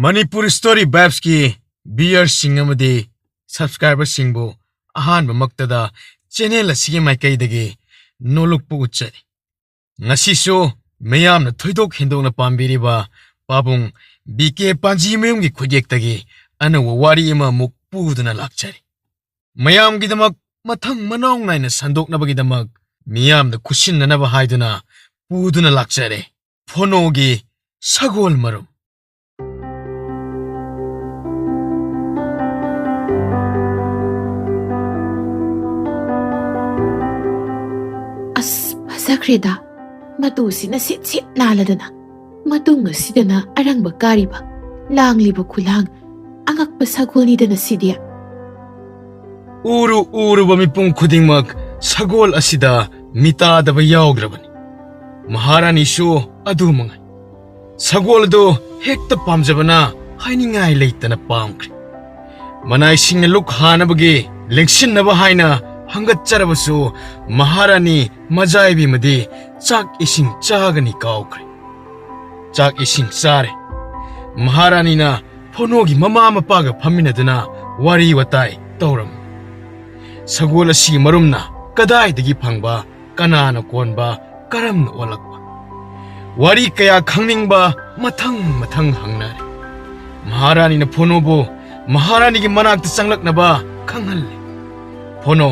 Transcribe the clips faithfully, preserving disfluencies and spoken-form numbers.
Manipur story ꯚꯥꯏꯕꯁꯀꯤ ꯚꯤꯌꯔꯁꯤꯡ ꯑꯃꯗꯤ ꯁꯕꯁꯀ꯭ꯔꯥꯏꯕꯔꯁꯤꯡꯕꯨ ꯑꯍꯥꯟꯕꯃꯛꯇꯗ channel ꯑꯁꯤꯒꯤ ꯃꯥꯏꯀꯩꯗꯒꯤ ꯅꯣꯂꯨꯛꯄ ꯎꯠꯆꯔꯤ꯫ ꯉꯁꯤꯁꯨ ꯃꯤꯌꯥꯝꯅ ꯊꯣꯏꯗꯣꯛ ꯍꯦꯟꯗꯣꯛꯅ ꯄꯥꯝꯕꯤꯔꯤꯕ ꯄꯥꯕꯨꯡ ꯕꯤ ꯀꯦ ꯄꯥꯟꯖꯤꯃꯌꯨꯝꯒꯤ ꯈꯨꯠꯌꯦꯛꯇꯒꯤ ꯑꯅꯧꯕ ꯋꯥꯔꯤ ꯑꯃꯃꯨꯛ ꯄꯨꯗꯨꯅ ꯂꯥꯛꯆꯔꯤ꯫ ꯃꯌꯥꯝꯒꯤꯗꯃꯛ ꯃꯊꯪ ꯃꯅꯥꯎ ꯅꯥꯏꯅ ꯁꯟꯗꯣꯛꯅꯕꯒꯤꯗꯃꯛ ꯃꯤꯌꯥꯝꯗ ꯈꯨꯠꯁꯤꯟꯅꯅꯕ ꯍꯥꯏꯗꯨꯅ ꯄꯨꯗꯨꯅ ꯂꯥꯛꯆꯔꯦ ꯐꯣꯅꯣꯒꯤ ꯁꯒꯣꯜ ꯃꯔꯨꯝ꯫ ꯑꯁ, ꯐꯖꯈ꯭ꯔꯦꯗ꯫ ꯃꯇꯨꯁꯤꯅ ꯁꯤꯠ ꯁꯤꯠ ꯅꯥꯜꯂꯗꯅ, ꯃꯇꯨꯡ ꯑꯁꯤꯗꯅ ꯑꯔꯪꯕ ꯀꯥꯔꯤꯕ, ꯂꯥꯡꯂꯤꯕ ꯈꯨꯂꯥꯡ, ꯑꯉꯛꯄ ꯁꯒꯣꯜꯅꯤꯗꯅ ꯁꯤꯗꯤ꯫ ꯎꯔꯨ ꯎꯔꯨꯕ ꯃꯤꯄꯨꯝ ꯈꯨꯗꯤꯡꯃꯛ ꯁꯒꯣꯜ ꯑꯁꯤꯗ ꯃꯤꯇꯥꯗꯕ ꯌꯥꯎꯗ꯭ꯔꯕꯅꯤ꯫ ꯃꯍꯥꯔꯥꯅꯤꯁꯨ ꯑꯗꯨ ꯃꯉꯥꯏ꯫ ꯁꯒꯣꯜ ꯑꯗꯨ ꯍꯦꯛꯇ ꯄꯥꯝꯖꯕꯅ ꯍꯥꯏꯅꯤꯡꯉꯥꯏ ꯂꯩꯇꯅ ꯄꯥꯝꯈ꯭ꯔꯦ꯫ ꯃꯅꯥꯏꯁꯤꯡꯅ ꯂꯨꯛ ꯍꯥꯅꯕꯒꯤ ꯂꯦꯡꯁꯤꯟꯅꯕ ꯍꯥꯏꯅ ꯍꯪꯒꯠꯆꯔꯕꯁꯨ ꯃꯍꯥꯔꯥꯅꯤ ꯃꯖꯥꯏꯕꯤꯃꯗꯤ ꯆꯥꯛ ꯏꯁꯤꯡ ꯆꯥꯒꯅꯤ ꯀꯥꯎꯈ꯭ꯔꯦ꯫ ꯆꯥꯛ ꯏꯁꯤꯡ ꯆꯥꯔꯦ꯫ ꯃꯍꯥꯔꯥꯅꯤꯅ ꯐꯣꯅꯣꯒꯤ ꯃꯃꯥ ꯃꯄꯥꯒ ꯐꯝꯃꯤꯟꯅꯗꯨꯅ ꯋꯥꯔꯤ ꯋꯥꯇꯥꯏ ꯇꯧꯔꯝꯃꯤ꯫ ꯁꯒꯣꯜ ꯑꯁꯤꯒꯤ ꯃꯔꯨꯝꯅ ꯀꯗꯥꯏꯗꯒꯤ ꯐꯪꯕ, ꯀꯅꯥꯅ ꯀꯣꯟꯕ, ꯀꯔꯝꯅ ꯑꯣꯜꯂꯛꯄ? ꯋꯥꯔꯤ ꯀꯌꯥ ꯈꯪꯅꯤꯡꯕ ꯃꯊꯪ ꯃꯊꯪ ꯍꯪꯅꯔꯦ꯫ ꯃꯍꯥꯔꯥꯅꯤꯅ ꯐꯣꯅꯣꯕꯨ ꯃꯍꯥꯔꯥꯅꯤꯒꯤ ꯃꯅꯥꯛꯇ ꯆꯪꯂꯛꯅꯕ ꯈꯪꯍꯜꯂꯦ꯫ ꯐꯣꯅꯣ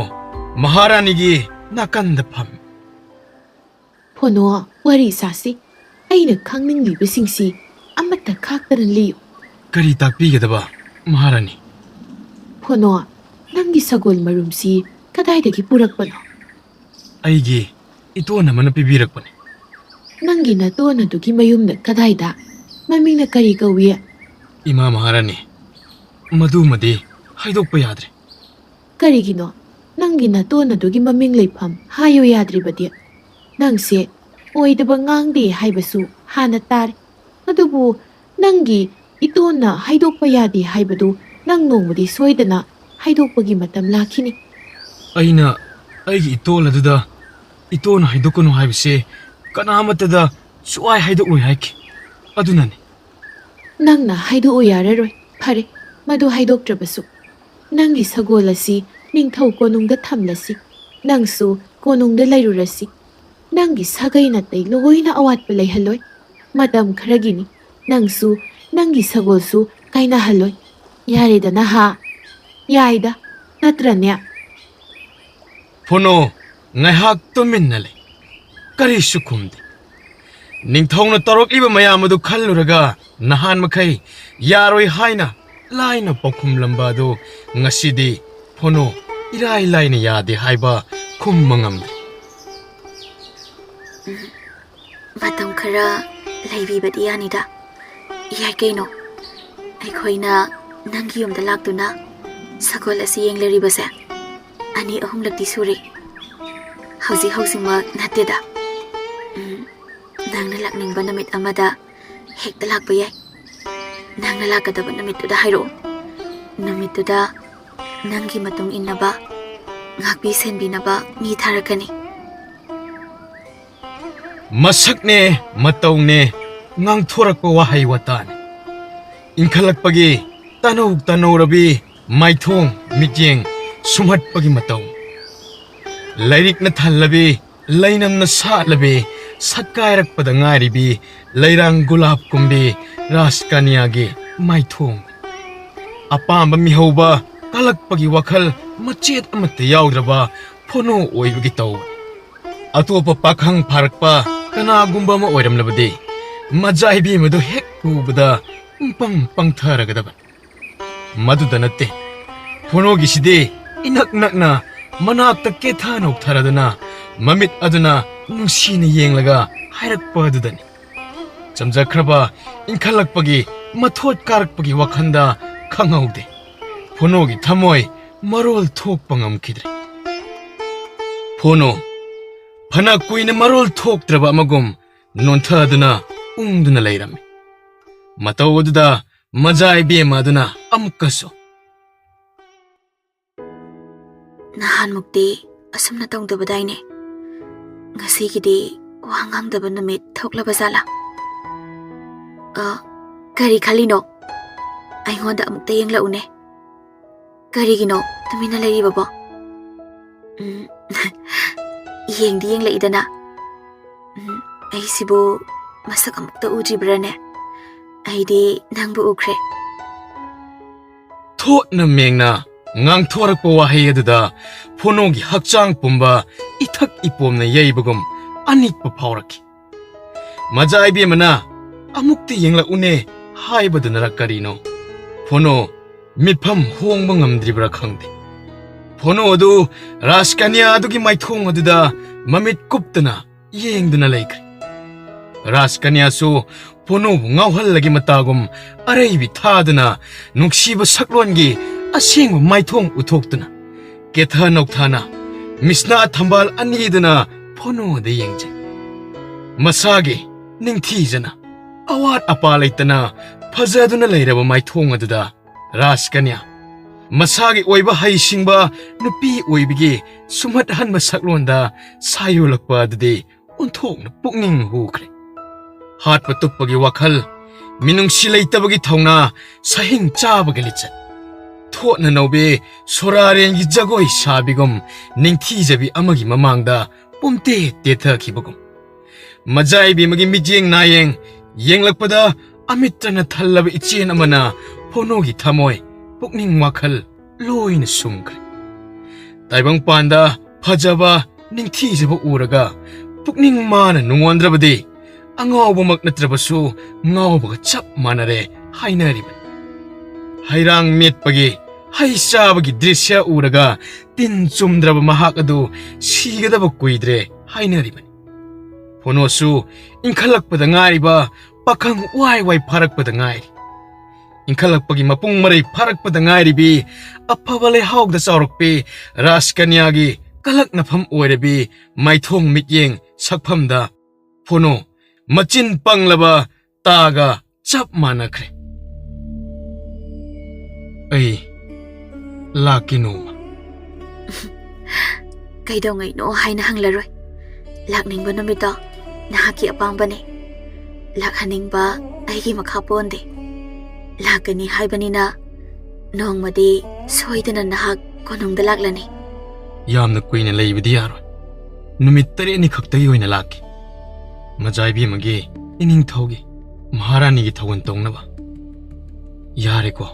ꯃꯍꯥꯔꯥꯅꯤꯒꯤ ꯅꯥꯀꯟꯗ ꯐꯝꯃꯤ꯫ ꯐꯣꯅꯣ, ꯋꯥꯔꯤ ꯁꯥꯁꯤ꯫ ꯑꯩꯅ ꯈꯪꯅꯤꯡꯂꯤꯕꯁꯤꯡꯁꯤ ꯑꯃꯠꯇ ꯈꯥꯛꯇꯅ ꯂꯤꯌꯨ꯫ ꯀꯔꯤ ꯇꯥꯛꯄꯤꯒꯗꯕ, ꯃꯍꯥꯔꯥꯅꯤ? ꯐꯣꯅꯣ, ꯅꯪꯒꯤ ꯁꯒꯣꯜ ꯃꯔꯨꯝꯁꯤ ꯀꯗꯥꯏꯗꯒꯤ ꯄꯨꯔꯛꯄꯅꯣ? ꯑꯩꯒꯤ ꯏꯇꯣꯟ ꯑꯃꯅ ꯄꯤꯕꯤꯔꯛꯄꯅꯤ꯫ ꯅꯪꯒꯤ ꯅꯇꯣꯟ ꯑꯗꯨꯒꯤ ꯃꯌꯨꯝꯅ ꯀꯗꯥꯏꯗ? ꯃꯃꯤꯡꯅ ꯀꯔꯤ ꯀꯧꯏ? ꯏꯃꯥ ꯃꯍꯥꯔꯥꯅꯤ, ꯃꯗꯨꯃꯗꯤ ꯍꯥꯏꯗꯣꯛꯄ ꯌꯥꯗ꯭ꯔꯦ꯫ ꯀꯔꯤꯒꯤꯅꯣ ꯅꯪꯒꯤ ꯅꯇꯣꯟ ꯑꯗꯨꯒꯤ ꯃꯃꯤꯡ ꯂꯩꯐꯝ ꯍꯥꯏꯌꯨ ꯌꯥꯗ꯭ꯔꯤꯕꯗꯤ? ꯅꯪꯁꯦ ꯑꯣꯏꯗꯕ ꯉꯥꯡꯗꯦ ꯍꯥꯏꯕꯁꯨ ꯍꯥꯟꯅ ꯇꯥꯔꯦ꯫ ꯑꯗꯨꯕꯨ ꯅꯪꯒꯤ ꯏꯇꯣꯟꯅ ꯍꯥꯏꯗꯣꯛꯄ ꯌꯥꯗꯦ ꯍꯥꯏꯕꯗꯨ ꯅꯪ ꯅꯣꯡꯃꯗꯤ ꯁꯣꯏꯗꯅ ꯍꯥꯏꯗꯣꯛꯄꯒꯤ ꯃꯇꯝ ꯂꯥꯛꯈꯤꯅꯤ꯫ ꯑꯩꯅ ꯑꯩꯒꯤ ꯏꯇꯣꯜ ꯑꯗꯨꯗ ꯏꯇꯣꯟꯅ ꯍꯥꯏꯗꯣꯛꯀꯅꯨ ꯍꯥꯏꯕꯁꯦ ꯀꯅꯥꯃꯠꯇꯗ ꯁꯨꯛꯍꯥꯏ ꯍꯥꯏꯗꯣꯛꯂꯣꯏ ꯍꯥꯏꯈꯤ꯫ ꯑꯗꯨꯅꯅꯤ꯫ ꯅꯪꯅ ꯍꯥꯏꯗꯣꯛꯎ ꯌꯥꯔꯔꯣꯏ꯫ ꯐꯔꯦ, ꯃꯗꯨ ꯍꯥꯏꯗꯣꯛꯇ꯭ꯔꯕꯁꯨ꯫ ꯅꯪꯒꯤ ꯁꯒꯣꯜ ꯑꯁꯤ ꯅꯤꯡꯊꯧ ꯀꯣꯅꯨꯡꯗ ꯊꯝꯂꯁꯤ꯫ ꯅꯪꯁꯨ ꯀꯣꯅꯨꯡꯗ ꯂꯩꯔꯨꯔꯁꯤ꯫ ꯅꯪꯒꯤ ꯁꯥꯒꯩ ꯅꯥꯇꯩ ꯂꯣꯏꯅ ꯑꯋꯥꯠꯄ ꯂꯩꯍꯜꯂꯣꯏ꯫ ꯃꯇꯝ ꯈꯔꯒꯤꯅꯤ꯫ ꯅꯪꯁꯨ ꯅꯪꯒꯤ ꯁꯒꯣꯜꯁꯨ ꯀꯥꯏꯅꯍꯜꯂꯣꯏ꯫ ꯌꯥꯔꯦꯗꯅ ꯍꯥ? ꯌꯥꯏꯗ, ꯅꯠꯇ꯭ꯔꯅꯦ? ꯐꯨꯅꯣ ꯉꯥꯏꯍꯥꯛ ꯇꯨꯃꯤꯟꯅ ꯂꯩ꯫ ꯀꯔꯤꯁꯨ ꯈꯨꯝꯗꯦ꯫ ꯅꯤꯡꯊꯧꯅ ꯇꯧꯔꯛꯂꯤꯕ ꯃꯌꯥꯝ ꯑꯗꯨ ꯈꯜꯂꯨꯔꯒ ꯅꯍꯥꯟ ꯃꯈꯩ ꯌꯥꯔꯣꯏ ꯍꯥꯏꯅ ꯂꯥꯏꯅ ꯄꯥꯎꯈꯨꯝꯂꯝꯕ ꯑꯗꯨ ꯉꯁꯤꯗꯤ ꯐꯨꯅꯣ ꯏꯔꯥꯏ ꯂꯥꯏꯅ ꯌꯥꯗꯦ ꯍꯥꯏꯕ ꯈꯨꯝꯕ ꯉꯝꯗꯦ꯫ ꯃꯇꯝ ꯈꯔ ꯂꯩꯕꯤꯕꯗꯤ ꯌꯥꯅꯤꯗ꯫ ꯌꯥꯏ ꯀꯩꯅꯣ꯫ ꯑꯩꯈꯣꯏꯅ ꯅꯪꯒꯤ ꯌꯨꯝꯗ ꯂꯥꯛꯇꯨꯅ ꯁꯒꯣꯜ ꯑꯁꯤ ꯌꯦꯡꯂꯔꯤꯕꯁꯦ ꯑꯅꯤ ꯑꯍꯨꯝꯂꯛꯇꯤ ꯁꯨꯔꯦ꯫ ꯍꯧꯖꯤꯛ ꯍꯧꯖꯤꯛꯃꯛ ꯅꯠꯇꯦꯗ꯫ ꯎꯝ, ꯅꯪꯅ ꯂꯥꯛꯅꯤꯡꯕ ꯅꯨꯃꯤꯠ ꯑꯃꯗ ꯍꯦꯛꯇ ꯂꯥꯛꯄ ꯌꯥꯏ꯫ ꯅꯪꯅ ꯂꯥꯛꯀꯗꯕ ꯅꯨꯃꯤꯠꯇꯨꯗ ꯍꯥꯏꯔꯛꯑꯣ꯫ ꯅꯨꯃꯤꯠꯇꯨꯗ ꯅꯪꯒꯤ ꯃꯇꯨꯡ ꯏꯟꯅꯕ, ꯉꯥꯛꯄꯤ ꯁꯦꯟꯕꯤꯅꯕ ꯃꯤ ꯊꯥꯔꯛꯀꯅꯤ꯫ ꯃꯁꯛꯅꯦ, ꯃꯇꯧꯅꯦ, ꯉꯥꯡꯊꯣꯔꯛꯄ ꯋꯥꯍꯩ ꯋꯥꯇꯥꯅꯦ꯫ ꯏꯟꯈꯠꯂꯛꯄꯒꯤ ꯇꯅꯧ ꯇꯅꯧꯔꯕꯤ ꯃꯥꯏꯊꯣꯡ ꯃꯤꯠꯌꯦꯡ ꯁꯨꯝꯍꯠꯄꯒꯤ ꯃꯇꯧ꯫ ꯂꯥꯏꯔꯤꯛꯅ ꯊꯜꯂꯕꯤ, ꯂꯩꯅꯝꯅ ꯁꯥꯠꯂꯕꯤ, ꯁꯛꯀꯥꯏꯔꯛꯄꯗ ꯉꯥꯏꯔꯤꯕꯤ ꯂꯩꯔꯥꯡ ꯒꯨꯂꯥꯞ ꯀꯨꯝꯕꯤ ꯔꯥꯖꯀꯅ꯭ꯌꯥꯒꯤ ꯃꯥꯏꯊꯣꯡ꯫ ꯑꯄꯥꯝꯕ ꯃꯤꯍꯧꯕ ꯀꯜꯂꯛꯄꯒꯤ ꯋꯥꯈꯜ ꯃꯆꯦꯠ ꯑꯃꯠꯇ ꯌꯥꯎꯗ꯭ꯔꯕ ꯐꯣꯅꯣ ꯑꯣꯏꯕꯒꯤ ꯇꯧ꯫ ꯑꯇꯣꯞꯄ ꯄꯥꯈꯪ ꯐꯥꯔꯛꯄ ꯀꯅꯥꯒꯨꯝꯕ ꯑꯃ ꯑꯣꯏꯔꯝꯂꯕꯗꯤ ꯃꯖꯥ ꯏꯕꯦꯝꯃꯗꯨ ꯍꯦꯛ ꯎꯕꯗ ꯄꯨꯡꯄꯪ ꯄꯪꯊꯔꯒꯗꯕ꯫ ꯃꯗꯨꯗ ꯅꯠꯇꯦ, ꯐꯣꯅꯣꯒꯤꯁꯤꯗꯤ ꯏꯅꯛ ꯅꯛꯅ ꯃꯅꯥꯛꯇ ꯀꯦꯊ ꯅꯣꯛꯊꯔꯗꯨꯅ ꯃꯃꯤꯠ ꯑꯗꯨꯅ ꯅꯨꯡꯁꯤꯅ ꯌꯦꯡꯂꯒ ꯍꯥꯏꯔꯛꯄ ꯑꯗꯨꯗꯅꯤ꯫ ꯆꯝꯖꯈ꯭ꯔꯕ ꯏꯟꯈꯠꯂꯛꯄꯒꯤ ꯃꯊꯣꯠ ꯀꯥꯔꯛꯄꯒꯤ ꯋꯥꯈꯜꯗ ꯈꯪꯍꯧꯗꯦ꯫ ꯐꯣꯅꯣꯒꯤ ꯊꯃꯣꯏ ꯃꯔꯣꯜ ꯊꯣꯛꯄ ꯉꯝꯈꯤꯗ꯭ꯔꯦ꯫ ꯐꯣꯅꯣ ꯐꯅ ꯀꯨꯏꯅ ꯃꯔꯣꯜ ꯊꯣꯛꯇ꯭ꯔꯕ ꯑꯃꯒꯨꯝ ꯅꯣꯟꯊꯗꯨꯅ ꯎꯪꯗꯨꯅ ꯂꯩꯔꯝꯃꯤ꯫ ꯃꯇꯧ ꯑꯗꯨꯗ ꯃꯖꯥ ꯏꯕꯦꯝꯃ ꯑꯗꯨꯅ ꯑꯃꯨꯛꯀꯁꯨ, "ꯅꯍꯥꯟꯃꯨꯛꯇꯤ ꯑꯁꯨꯝꯅ ꯇꯧꯗꯕꯗꯥꯏꯅꯦ? ꯉꯁꯤꯒꯤꯗꯤ ꯋꯥ ꯉꯥꯡꯗꯕ ꯅꯨꯃꯤꯠ ꯊꯣꯛꯂꯕ ꯖꯥꯠꯂꯥ?" "ꯑ, ꯀꯔꯤ ꯈꯜꯂꯤꯅꯣ? ꯑꯩꯉꯣꯟꯗ ꯑꯃꯨꯛꯇ ꯌꯦꯡꯂꯛꯎꯅꯦ꯫ ꯀꯔꯤꯒꯤꯅꯣ ꯇꯨꯃꯤꯟꯅ ꯂꯩꯔꯤꯕꯕꯣ? ꯎꯝ, ꯌꯦꯡꯗꯤ ꯌꯦꯡꯂꯛꯏꯗꯅ꯫ ꯎꯝ, ꯑꯩꯁꯤꯕꯨ ꯃꯁꯛ ꯑꯃꯨꯛꯇ ꯎꯗ꯭ꯔꯤꯕ꯭ꯔꯥꯅꯦ? ꯑꯩꯗꯤ ꯅꯪꯕꯨ ꯎꯈ꯭ꯔꯦ꯫ ꯊꯣꯠꯅ ꯃꯦꯡꯅ ꯉꯥꯡꯊꯣꯔꯛꯄ ꯋꯥꯍꯩ ꯑꯗꯨꯗ ꯐꯣꯅꯣꯒꯤ ꯍꯛꯆꯥꯡ ꯄꯨꯝꯕ ꯏꯊꯛ ꯏꯄꯣꯝꯅ ꯌꯩꯕꯒꯨꯝ ꯑꯅꯤꯛꯄ ꯐꯥꯎꯔꯛꯈꯤ꯫ ꯃꯖꯥ ꯏꯕꯦꯝꯃꯅ "ꯑꯃꯨꯛꯇ ꯌꯦꯡꯂꯛꯎꯅꯦ" ꯍꯥꯏꯕꯗꯨꯅꯔ ꯀꯔꯤꯅꯣ, ꯐꯣꯅꯣ ꯃꯤꯠꯐꯝ ꯍꯣꯡꯕ ꯉꯝꯗ꯭ꯔꯤꯕ꯭ꯔꯥ ꯈꯪꯗꯦ꯫ ꯐꯣꯅꯣ ꯑꯗꯨ ꯔꯥꯖꯀꯟꯌꯥ ꯑꯗꯨꯒꯤ ꯃꯥꯏꯊꯣꯡ ꯑꯗꯨꯗ ꯃꯃꯤꯠ ꯀꯨꯞꯇꯅ ꯌꯦꯡꯗꯨꯅ ꯂꯩꯈ꯭ꯔꯦ꯫ ꯔꯥꯖꯀꯟꯌꯥꯁꯨ ꯐꯣꯅꯣꯕꯨ ꯉꯥꯎꯍꯜꯂꯒꯦ ꯃꯇꯥꯒꯨꯝ ꯑꯔꯩꯕꯤ ꯊꯥꯗꯨꯅ ꯅꯨꯡꯁꯤꯕ ꯁꯛꯂꯣꯟꯒꯤ ꯑꯁꯦꯡꯕ ꯃꯥꯏꯊꯣꯡ ꯎꯠꯊꯣꯛꯇꯨꯅ ꯀꯦꯊ ꯅꯧꯊꯥꯅ ꯃꯤꯁꯅꯥ ꯊꯝꯕꯥꯜ ꯑꯅꯤꯗꯨꯅ ꯐꯣꯅꯣꯗ ꯌꯦꯡꯖꯩ꯫ ꯃꯁꯥꯒꯤ ꯅꯤꯡꯊꯤꯖꯅ ꯑꯋꯥꯠ ꯑꯄꯥ ꯂꯩꯇꯅ ꯐꯖꯗꯨꯅ ꯂꯩꯔꯕ ꯃꯥꯏꯊꯣꯡ ꯑꯗꯨꯗ ꯔꯥꯖꯀꯟꯌꯥ ꯃꯁꯥꯒꯤ ꯑꯣꯏꯕ ꯍꯩꯁꯤꯡꯕ ꯅꯨꯄꯤ ꯑꯣꯏꯕꯒꯤ ꯁꯨꯝꯍꯠꯍꯟꯕ ꯁꯛꯂꯣꯟꯗ ꯁꯥꯌꯣꯜꯂꯛꯄ ꯑꯗꯨꯗꯤ ꯑꯣꯟꯊꯣꯛꯅ ꯄꯨꯛꯅꯤꯡ ꯍꯨꯈ꯭ꯔꯦ꯫ ꯍꯥꯠꯄ ꯇꯨꯞꯄꯒꯤ ꯋꯥꯈꯜ, ꯃꯤꯅꯨꯡꯁꯤ ꯂꯩꯇꯕꯒꯤ ꯊꯧꯅꯥ, ꯁꯍꯤꯡ ꯆꯥꯕꯒꯤ ꯂꯤꯆꯠ, ꯊꯣꯠꯅ ꯅꯧꯕꯤ ꯁꯣꯔꯥꯔꯦꯟꯒꯤ ꯖꯒꯣꯏ ꯁꯥꯕꯤꯒꯨꯝ ꯅꯤꯡꯊꯤꯖꯕꯤ ꯑꯃꯒꯤ ꯃꯃꯥꯡꯗ ꯄꯨꯝꯇꯦ ꯇꯦꯊꯈꯤꯕꯒꯨꯝ꯫ ꯃꯖꯥ ꯏꯕꯦꯝꯃꯒꯤ ꯃꯤꯠꯌꯦꯡ ꯅꯥꯌꯦꯡ ꯌꯦꯡꯂꯛꯄꯗ ꯑꯃꯤꯠꯇꯅ ꯊꯜꯂꯕ ꯏꯆꯦꯟ ꯑꯃꯅ ꯐꯣꯅꯣꯒꯤ ꯊꯃꯣꯏ, ꯄꯨꯛꯅꯤꯡ ꯋꯥꯈꯜ ꯂꯣꯏꯅ ꯁꯨꯝꯈ꯭ꯔꯦ꯫ ꯇꯥꯏꯕꯪꯄꯥꯟꯗ ꯐꯖꯕ, ꯅꯤꯡꯊꯤꯖꯕ ꯎꯔꯒ ꯄꯨꯛꯅꯤꯡ ꯃꯥꯅ ꯅꯨꯡꯉꯣꯟꯗ꯭ꯔꯕꯗꯤ ꯑꯉꯥꯎꯕꯃꯛ ꯅꯠꯇ꯭ꯔꯕꯁꯨ ꯉꯥꯎꯕꯒ ꯆꯞ ꯃꯥꯟꯅꯔꯦ ꯍꯥꯏꯅꯔꯤꯕꯅꯤ꯫ ꯍꯩꯔꯥꯡ ꯃꯦꯠꯄꯒꯤ, ꯍꯩ ꯆꯥꯕꯒꯤ ꯗ꯭ꯔꯤꯁ꯭ꯌ ꯎꯔꯒ ꯇꯤꯟ ꯆꯨꯝꯗ꯭ꯔꯕ ꯃꯍꯥꯛ ꯑꯗꯨ ꯁꯤꯒꯗꯕ ꯀꯨꯏꯗ꯭ꯔꯦ ꯍꯥꯏꯅꯔꯤꯕꯅꯤ꯫ ꯐꯣꯅꯣꯁꯨ ꯏꯟꯈꯠꯂꯛꯄꯗ ꯉꯥꯏꯔꯤꯕ ꯄꯥꯈꯪ ꯋꯥꯏ ꯋꯥꯏ ꯐꯥꯔꯛꯄꯗ ꯉꯥꯏꯔꯤ꯫ ꯏꯟꯈꯠꯂꯛꯄꯒꯤ ꯃꯄꯨꯡ ꯃꯔꯩ ꯐꯥꯔꯛꯄꯗ ꯉꯥꯏꯔꯤꯕꯤ, ꯑꯐꯕ ꯂꯩꯍꯥꯎꯗ ꯆꯥꯎꯔꯛꯄꯤ, ꯔꯥꯖꯀꯟꯌꯥꯒꯤ ꯀꯂꯛꯅꯐꯝ ꯑꯣꯏꯔꯕꯤ ꯃꯥꯏꯊꯣꯡ ꯃꯤꯠꯌꯦꯡ ꯁꯛꯐꯝꯗ ꯐꯣꯅꯣ ꯃꯆꯤꯟ ꯄꯪꯂꯕ ꯇꯥꯒ ꯆꯞ ꯃꯥꯟꯅꯈ꯭ꯔꯦ꯫ ꯑꯩ ꯂꯥꯛꯀꯦ ꯅꯣꯡꯃ꯫ ꯀꯩꯗꯧꯉꯩꯅꯣ ꯍꯥꯏꯅ ꯍꯪꯂꯔꯣꯏ꯫ ꯂꯥꯛꯅꯤꯡꯕ ꯅꯨꯃꯤꯠꯇꯣ ꯅꯍꯥꯛꯀꯤ ꯑꯄꯥꯝꯕꯅꯤ꯫ ꯂꯥꯛꯍꯟꯅꯤꯡꯕ ꯑꯩꯒꯤ ꯃꯈꯥ ꯄꯣꯟꯗꯦ꯫ ꯂꯥꯛꯀꯅꯤ ꯍꯥꯏꯕꯅꯤꯅ ꯅꯣꯡꯃꯗꯤ ꯁꯣꯏꯗꯅ ꯅꯍꯥꯛ ꯀꯣꯅꯨꯡꯗ ꯂꯥꯛꯂꯅꯤ꯫ ꯌꯥꯝꯅ ꯀꯨꯏꯅ ꯂꯩꯕꯗꯤ ꯌꯥꯔꯣꯏ꯫ ꯅꯨꯃꯤꯠ ꯇꯔꯦꯠꯅꯤ ꯈꯛꯇꯒꯤ ꯑꯣꯏꯅ ꯂꯥꯛꯀꯦ꯫ ꯃꯖꯥ ꯏꯕꯦꯝꯃꯒꯤ, ꯏꯅꯤꯡꯊꯧꯒꯤ, ꯃꯍꯥꯔꯥꯅꯤꯒꯤ ꯊꯧꯒꯜ ꯇꯧꯅꯕ꯫ ꯌꯥꯔꯦꯀꯣ?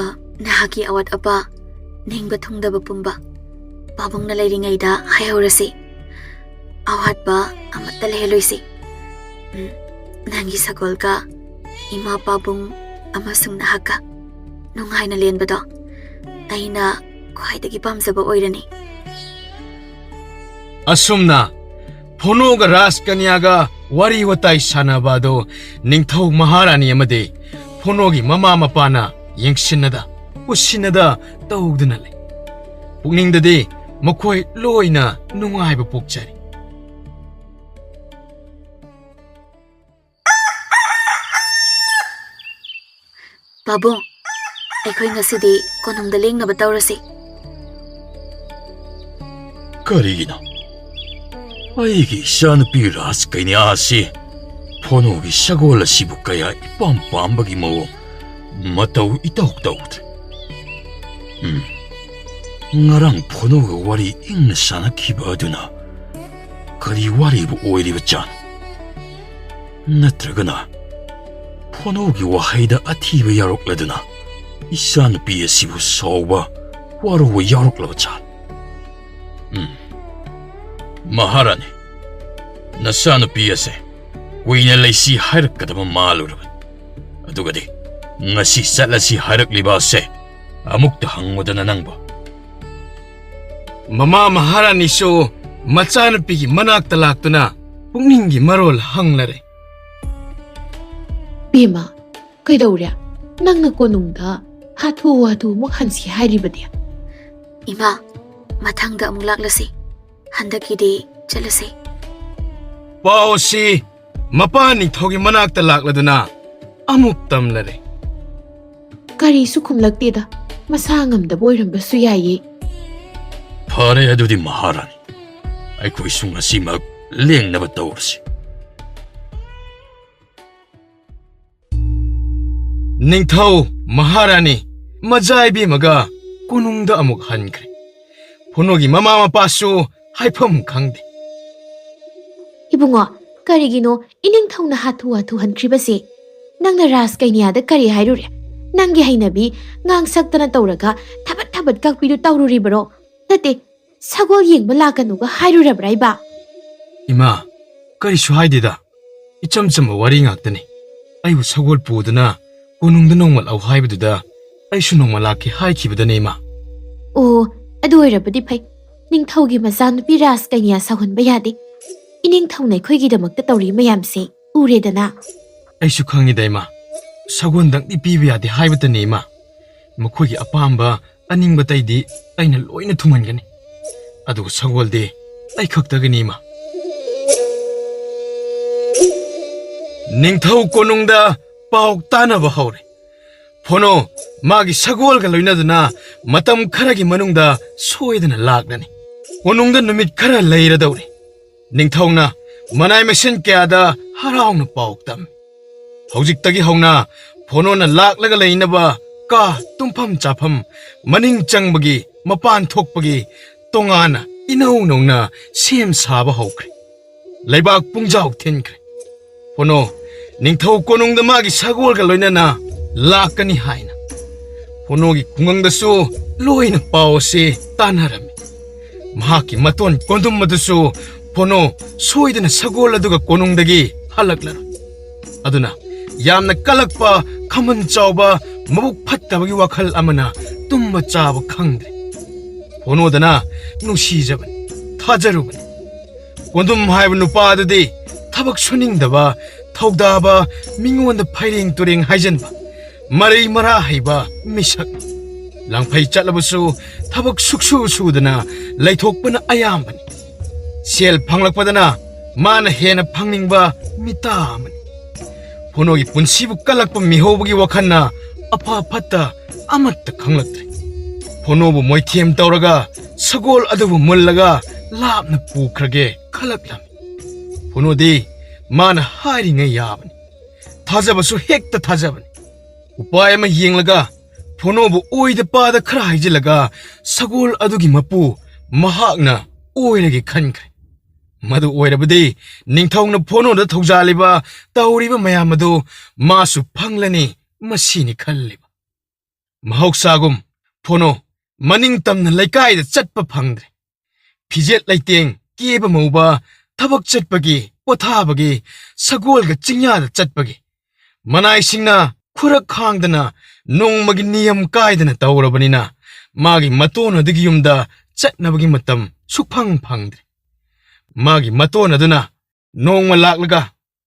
ꯑ, ꯅꯍꯥꯛꯀꯤ ꯑꯋꯥꯠ ꯑꯄꯥ, ꯅꯤꯡꯕ ꯊꯨꯡꯗꯕ ꯄꯨꯝꯕ ꯄꯥꯕꯨꯡꯅ ꯂꯩꯔꯤꯉꯩꯗ ꯍꯥꯏꯍꯧꯔꯁꯤ꯫ ꯑꯋꯥꯠꯄ ꯑꯃꯠꯇ ꯂꯩꯍꯜꯂꯣꯏꯁꯤ꯫ ꯎꯝ, ꯅꯪꯒꯤ ꯁꯒꯣꯜꯒ ꯏꯃꯥ ꯄꯥꯕꯨꯡ ꯑꯃꯁꯨꯡ ꯅꯍꯥꯛꯀ ꯅꯨꯡꯉꯥꯏꯅ ꯂꯦꯟꯕꯗꯣ ꯑꯩꯅ ꯈ꯭ꯋꯥꯏꯗꯒꯤ ꯄꯥꯝꯖꯕ ꯑꯣꯏꯔꯅꯤ꯫ ꯑꯁꯨꯝꯅ ꯐꯣꯅꯣꯒ ꯔꯥꯖꯀꯟꯌꯥꯒ ꯋꯥꯔꯤ ꯋꯥꯇꯥꯏ ꯁꯥꯟꯅꯕ ꯑꯗꯨ ꯅꯤꯡꯊꯧ ꯃꯍꯥꯔꯥꯅꯤ ꯑꯃꯗꯤ ꯐꯣꯅꯣꯒꯤ ꯃꯃꯥ ꯃꯄꯥꯅ ꯌꯦꯡꯁꯤꯟꯅꯗ, ꯎꯁꯤꯟꯅꯗ ꯇꯧꯗꯨꯅ ꯂꯩ꯫ ꯄꯨꯛꯅꯤꯡꯗꯗꯤ ꯃꯈꯣꯏ ꯂꯣꯏꯅ ꯅꯨꯡꯉꯥꯏꯕ ꯄꯣꯛꯆꯔꯤ꯫ ꯄꯥꯕꯨꯡ, ꯑꯩꯈꯣꯏ ꯉꯁꯤꯗꯤ ꯀꯣꯅꯨꯡꯗ ꯂꯦꯡꯅꯕ ꯇꯧꯔꯁꯤ꯫ ꯀꯔꯤꯒꯤꯅꯣ? ꯑꯩꯒꯤ ꯏꯆꯥꯅꯨꯄꯤ ꯔꯥꯖꯀꯩꯅ꯭ꯌꯥ ꯑꯁꯤ ꯐꯣꯅꯣꯒꯤ ꯁꯒꯣꯜ ꯑꯁꯤꯕꯨ ꯀꯌꯥ ꯏꯄꯥꯝ ꯄꯥꯝꯕꯒꯤ ꯃꯑꯣꯡ ꯃꯇꯧ ꯏꯇꯧ ꯇꯧꯗ꯭ꯔꯦ꯫ ꯎꯝ, ꯉꯔꯥꯡ ꯐꯣꯅꯣꯒ ꯋꯥꯔꯤ ꯏꯪꯅ ꯁꯥꯟꯅꯈꯤꯕ ꯑꯗꯨꯅ ꯀꯔꯤ ꯋꯥꯔꯤꯕꯨ ꯑꯣꯏꯔꯤꯕ ꯖꯥꯠꯅꯣ? ꯅꯠꯇ꯭ꯔꯒꯅ ꯐꯣꯅꯣꯒꯤ ꯋꯥꯍꯩꯗ ꯑꯊꯤꯕ ꯌꯥꯎꯔꯛꯂꯗꯨꯅ ꯏꯆꯥꯅꯨꯄꯤ ꯑꯁꯤꯕꯨ ꯁꯥꯎꯕ, ꯋꯥꯔꯧꯕ ꯌꯥꯎꯔꯛꯂꯕ ꯖꯥꯠꯂꯣ? ꯎꯝ, ꯃꯍꯥꯔꯥꯅꯤ, ꯅꯆꯥꯅꯨꯄꯤ ꯑꯁꯦ ꯀꯨꯏꯅ ꯂꯩꯁꯤ ꯍꯥꯏꯔꯛꯀꯗꯕ ꯃꯥꯜꯂꯨꯔꯕꯅꯤ꯫ ꯑꯗꯨꯒꯗꯤ ꯉꯁꯤ ꯆꯠꯂꯁꯤ ꯍꯥꯏꯔꯛꯂꯤꯕ ꯑꯁꯦ ꯑꯃꯨꯛꯇ ꯍꯪꯉꯨꯗꯅ ꯅꯪꯕꯨ꯫ ꯃꯃꯥ ꯃꯍꯥꯔꯥꯅꯤꯁꯨ ꯃꯆꯥꯅꯨꯄꯤꯒꯤ ꯃꯅꯥꯛꯇ ꯂꯥꯛꯇꯨꯅ ꯄꯨꯛꯅꯤꯡꯒꯤ ꯃꯔꯣꯜ ꯍꯪꯂꯔꯦ꯫ ꯕꯦꯝꯃ, ꯀꯩꯗꯧꯔꯦ? ꯅꯪꯅ ꯀꯣꯅꯨꯡꯗ ꯍꯥꯊꯨ ꯍꯥꯊꯨ ꯑꯃꯨꯛ ꯍꯟꯁꯤ ꯍꯥꯏꯔꯤꯕꯗꯤ? ꯏꯃꯥ, ꯃꯊꯪꯗ ꯑꯃꯨꯛ ꯂꯥꯛꯂꯁꯤ꯫ ꯍꯟꯗꯛꯀꯤꯗꯤ ꯆꯠꯂꯁꯤ꯫ ꯄꯥꯎ ꯑꯁꯤ ꯃꯄꯥ ꯅꯤꯡꯊꯧꯒꯤ ꯃꯅꯥꯛꯇ ꯂꯥꯛꯂꯗꯨꯅ ꯑꯃꯨꯛ ꯇꯝꯂꯔꯦ꯫ ꯀꯔꯤꯁꯨ ꯈꯨꯝꯂꯛꯇꯦꯗ, ꯃꯁꯥ ꯉꯝꯗꯕ ꯑꯣꯏꯔꯝꯕꯁꯨ ꯌꯥꯏꯌꯦ꯫ ꯐꯔꯦ, ꯑꯗꯨꯗꯤ ꯃꯍꯥꯔꯥꯅꯤ, ꯑꯩꯈꯣꯏꯁꯨ ꯉꯁꯤꯃꯛ ꯂꯦꯡꯅꯕ ꯇꯧꯔꯁꯤ꯫ ꯅꯤꯡꯊꯧ ꯃꯍꯥꯔꯥꯅꯤ ꯃꯖꯥ ꯏꯕꯦꯝꯃꯒ ꯀꯣꯅꯨꯡꯗ ꯑꯃꯨꯛ ꯍꯟꯈ꯭ꯔꯦ꯫ ꯐꯣꯅꯣꯒꯤ ꯃꯃꯥ ꯃꯄꯥꯁꯨ ꯍꯥꯏꯐꯝ ꯈꯪꯗꯦ꯫ "ꯏꯕꯨꯡꯉꯣ, ꯀꯔꯤꯒꯤꯅꯣ ꯏꯅꯤꯡꯊꯧꯅ ꯍꯥꯊꯨ ꯍꯥꯊꯨ ꯍꯟꯈ꯭ꯔꯤꯕꯁꯦ? ꯅꯪꯅ ꯔꯥꯖ ꯀꯩꯅ꯭ꯌꯥꯗ ꯀꯔꯤ ꯍꯥꯏꯔꯨꯔꯦ? ꯅꯪꯒꯤ ꯍꯩꯅꯕꯤ ꯉꯥꯡ ꯁꯛꯇꯅ ꯇꯧꯔꯒ ꯊꯕꯠ ꯊꯕꯠ ꯀꯛꯄꯤꯗꯨ ꯇꯧꯔꯨꯔꯤꯕꯔꯣ? ꯅꯠꯇꯦ, ꯁꯒꯣꯜ ꯌꯦꯡꯕ ꯂꯥꯛꯀꯅꯨꯒ ꯍꯥꯏꯔꯨꯔꯕ꯭ꯔꯥ ꯏꯕ?" "ꯏꯃꯥ, ꯀꯔꯤꯁꯨ ꯍꯥꯏꯗꯦꯗ꯫ ꯏꯆꯝ ꯆꯝꯕ ꯋꯥꯔꯤ ꯉꯥꯛꯇꯅꯤ꯫ ꯑꯩꯕꯨ ꯁꯒꯣꯜ ꯄꯨꯗꯨꯅ ꯀꯣꯅꯨꯡꯗ ꯅꯣꯡꯃ ꯂꯥꯛꯎ ꯍꯥꯏꯕꯗꯨꯗ ꯑꯩꯁꯨ ꯅꯣꯡꯃ ꯂꯥꯛꯀꯦ ꯍꯥꯏꯈꯤꯕꯗꯅꯦ, ꯏꯃꯥ꯫" "ꯑꯣ, ꯑꯗꯨ ꯑꯣꯏꯔꯕꯗꯤ ꯐꯩ꯫ ꯅꯤꯡꯊꯧꯒꯤ ꯃꯆꯥꯅꯨꯄꯤ ꯔꯥꯖ ꯀꯩꯅ꯭ꯌꯥ ꯁꯥꯎꯍꯟꯕ ꯌꯥꯗꯦ꯫ ꯏꯅꯤꯡꯊꯧꯅ ꯑꯩꯈꯣꯏꯒꯤꯗꯃꯛꯇ ꯇꯧꯔꯤ ꯃꯌꯥꯝꯁꯦ ꯎꯔꯦꯗꯅ꯫" "ꯑꯩꯁꯨ ꯈꯪꯉꯤꯗ, ꯏꯃꯥ꯫ ꯁꯒꯣꯜꯗꯪꯗꯤ ꯄꯤꯕ ꯌꯥꯗꯦ ꯍꯥꯏꯕꯇꯅꯤ, ꯏꯃꯥ꯫ ꯃꯈꯣꯏꯒꯤ ꯑꯄꯥꯝꯕ ꯑꯅꯤꯡꯕ ꯑꯇꯩꯗꯤ ꯑꯩꯅ ꯂꯣꯏꯅ ꯊꯨꯡꯍꯟꯒꯅꯤ꯫ ꯑꯗꯨꯒ ꯁꯒꯣꯜꯗꯤ ꯑꯩ ꯈꯛꯇꯒꯤꯅꯤ, ꯏꯃꯥ꯫" ꯅꯤꯡꯊꯧ ꯀꯣꯅꯨꯡꯗ ꯄꯥꯎ ꯇꯥꯅꯕ ꯍꯧꯔꯦ꯫ ꯐꯣꯅꯣ ꯃꯥꯒꯤ ꯁꯒꯣꯜꯒ ꯂꯣꯏꯅꯗꯨꯅ ꯃꯇꯝ ꯈꯔꯒꯤ ꯃꯅꯨꯡꯗ ꯁꯣꯏꯗꯅ ꯂꯥꯛꯂꯅꯤ꯫ ꯀꯣꯅꯨꯡꯗ ꯅꯨꯃꯤꯠ ꯈꯔ ꯂꯩꯔꯗꯧꯔꯦ꯫ ꯅꯤꯡꯊꯧꯅ ꯃꯅꯥꯏ ꯃꯁꯤꯟ ꯀꯌꯥꯗ ꯍꯔꯥꯎꯅ ꯄꯥꯎ ꯇꯝꯃꯤ꯫ ꯍꯧꯖꯤꯛꯇꯒꯤ ꯍꯧꯅ ꯐꯣꯅꯣꯅ ꯂꯥꯛꯂꯒ ꯂꯩꯅꯕ ꯀꯥ, ꯇꯨꯝꯐꯝ ꯆꯥꯐꯝ, ꯃꯅꯤꯡ ꯆꯪꯕꯒꯤ, ꯃꯄꯥꯟ ꯊꯣꯛꯄꯒꯤ ꯇꯣꯉꯥꯟꯅ ꯏꯅꯧ ꯅꯧꯅ ꯁꯦꯝ ꯁꯥꯕ ꯍꯧꯈ꯭ꯔꯦ꯫ ꯂꯩꯕꯥꯛ ꯄꯨꯡꯖꯥꯎ ꯊꯤꯟꯈ꯭ꯔꯦ꯫ ꯐꯣꯅꯣ ꯅꯤꯡꯊꯧ ꯀꯣꯅꯨꯡꯗ ꯃꯥꯒꯤ ꯁꯒꯣꯜꯒ ꯂꯣꯏꯅꯅ ꯂꯥꯛꯀꯅꯤ ꯍꯥꯏꯅ꯫ ꯐꯣꯅꯣꯒꯤ ꯈꯨꯡꯒꯪꯗꯁꯨ ꯂꯣꯏꯅ ꯄꯥꯎ ꯑꯁꯤ ꯇꯥꯟꯅꯔꯝꯃꯤ꯫ ꯃꯍꯥꯛꯀꯤ ꯃꯇꯣꯟ ꯀꯣꯟꯗꯨꯝ ꯑꯗꯨꯁꯨ ꯐꯣꯅꯣ ꯁꯣꯏꯗꯅ ꯁꯒꯣꯜ ꯑꯗꯨꯒ ꯀꯣꯅꯨꯡꯗꯒꯤ ꯍꯜꯂꯛꯂꯔꯣꯏ꯫ ꯑꯗꯨꯅ ꯌꯥꯝꯅ ꯀꯜꯂꯛꯄ, ꯈꯝꯕꯟ ꯆꯥꯎꯕ, ꯃꯕꯨꯛ ꯐꯠꯇꯕꯒꯤ ꯋꯥꯈꯜ ꯑꯃꯅ ꯇꯨꯝꯕ ꯆꯥꯕ ꯈꯪꯗ꯭ꯔꯦ꯫ ꯐꯣꯅꯣꯗꯅ ꯅꯨꯡꯁꯤꯖꯕꯅꯤ, ꯊꯥꯖꯔꯨꯕꯅꯤ꯫ ꯀꯣꯟꯗꯨꯝ ꯍꯥꯏꯕ ꯅꯨꯄꯥ ꯑꯗꯨꯗꯤ ꯊꯕꯛ ꯁꯨꯅꯤꯡꯗꯕ, ꯊꯧꯗꯥꯕ, ꯃꯤꯉꯣꯟꯗ ꯐꯩꯔꯦꯡ ꯇꯨꯔꯦꯡ ꯍꯥꯏꯖꯟꯕ, ꯃꯔꯩ ꯃꯔꯥ ꯍꯩꯕ ꯃꯤꯁꯛꯅꯤ꯫ ꯂꯥꯡꯐꯩ ꯆꯠꯂꯕꯁꯨ ꯊꯕꯛ ꯁꯨꯛꯁꯨ ꯁꯨꯗꯅ ꯂꯩꯊꯣꯛꯄꯅ ꯑꯌꯥꯝꯕꯅꯤ꯫ ꯁꯦꯜ ꯐꯪꯂꯛꯄꯗꯅ ꯃꯥꯅ ꯍꯦꯟꯅ ꯐꯪꯅꯤꯡꯕ ꯃꯤꯇꯥ ꯑꯃꯅꯤ꯫ ꯐꯣꯅꯣꯒꯤ ꯄꯨꯟꯁꯤꯕꯨ ꯀꯜꯂꯛꯄ ꯃꯤꯍꯧꯕꯒꯤ ꯋꯥꯈꯜꯅ ꯑꯐ ꯐꯠꯇ ꯑꯃꯠꯇ ꯈꯪꯂꯛꯇ꯭ꯔꯦ꯫ ꯐꯣꯅꯣꯕꯨ ꯃꯣꯏꯊꯦꯝ ꯇꯧꯔꯒ ꯁꯒꯣꯜ ꯑꯗꯨꯕꯨ ꯃꯨꯜꯂꯒ ꯂꯥꯞꯅ ꯄꯨꯈ꯭ꯔꯒꯦ ꯈꯜꯂꯛꯂꯝꯃꯤ꯫ ꯐꯣꯅꯣꯗꯤ ꯃꯥꯅ ꯍꯥꯏꯔꯤꯉꯩ ꯌꯥꯕꯅꯤ꯫ ꯊꯥꯖꯕꯁꯨ ꯍꯦꯛꯇ ꯊꯥꯖꯕꯅꯤ꯫ ꯎꯄꯥꯏ ꯑꯃ ꯌꯦꯡꯂꯒ ꯐꯣꯅꯣꯕꯨ ꯑꯣꯏꯗ ꯄꯥꯗ ꯈꯔ ꯍꯥꯏꯖꯤꯜꯂꯒ ꯁꯒꯣꯜ ꯑꯗꯨꯒꯤ ꯃꯄꯨ ꯃꯍꯥꯛꯅ ꯑꯣꯏꯔꯒꯦ ꯈꯟꯈ꯭ꯔꯦ꯫ ꯃꯗꯨ ꯑꯣꯏꯔꯕꯗꯤ ꯅꯤꯡꯊꯧꯅ ꯐꯣꯅꯣꯗ ꯊꯧꯖꯥꯜꯂꯤꯕ ꯇꯧꯔꯤꯕ ꯃꯌꯥꯝ ꯑꯗꯨ ꯃꯥꯁꯨ ꯐꯪꯂꯅꯤ, ꯃꯁꯤꯅꯤ ꯈꯜꯂꯤꯕ꯫ ꯃꯍꯧꯁꯥꯒꯨꯝ ꯐꯣꯅꯣ ꯃꯅꯤꯡ ꯇꯝꯅ ꯂꯩꯀꯥꯏꯗ ꯆꯠꯄ ꯐꯪꯗ꯭ꯔꯦ꯫ ꯐꯤꯖꯦꯠ ꯂꯩꯇꯦꯡ, ꯀꯦꯕ ꯃꯧꯕ, ꯊꯕꯛ ꯆꯠꯄꯒꯤ, ꯄꯣꯊꯥꯕꯒꯤ, ꯁꯒꯣꯜꯒ ꯆꯤꯡꯌꯥꯗ ꯆꯠꯄꯒꯤ, ꯃꯅꯥꯏꯁꯤꯡꯅ ꯈꯨꯔꯛ ꯈꯥꯡꯗꯅ ꯅꯣꯡꯃꯒꯤ ꯅꯤꯌꯝ ꯀꯥꯏꯗꯅ ꯇꯧꯔꯕꯅꯤꯅ ꯃꯥꯒꯤ ꯃꯇꯣꯟ ꯑꯗꯨꯒꯤ ꯌꯨꯝꯗ ꯆꯠꯅꯕꯒꯤ ꯃꯇꯝ ꯁꯨꯛꯐꯪ ꯐꯪꯗ꯭ꯔꯦ꯫ ꯃꯥꯒꯤ ꯃꯇꯣꯟ ꯑꯗꯨꯅ ꯅꯣꯡꯃ ꯂꯥꯛꯂꯒ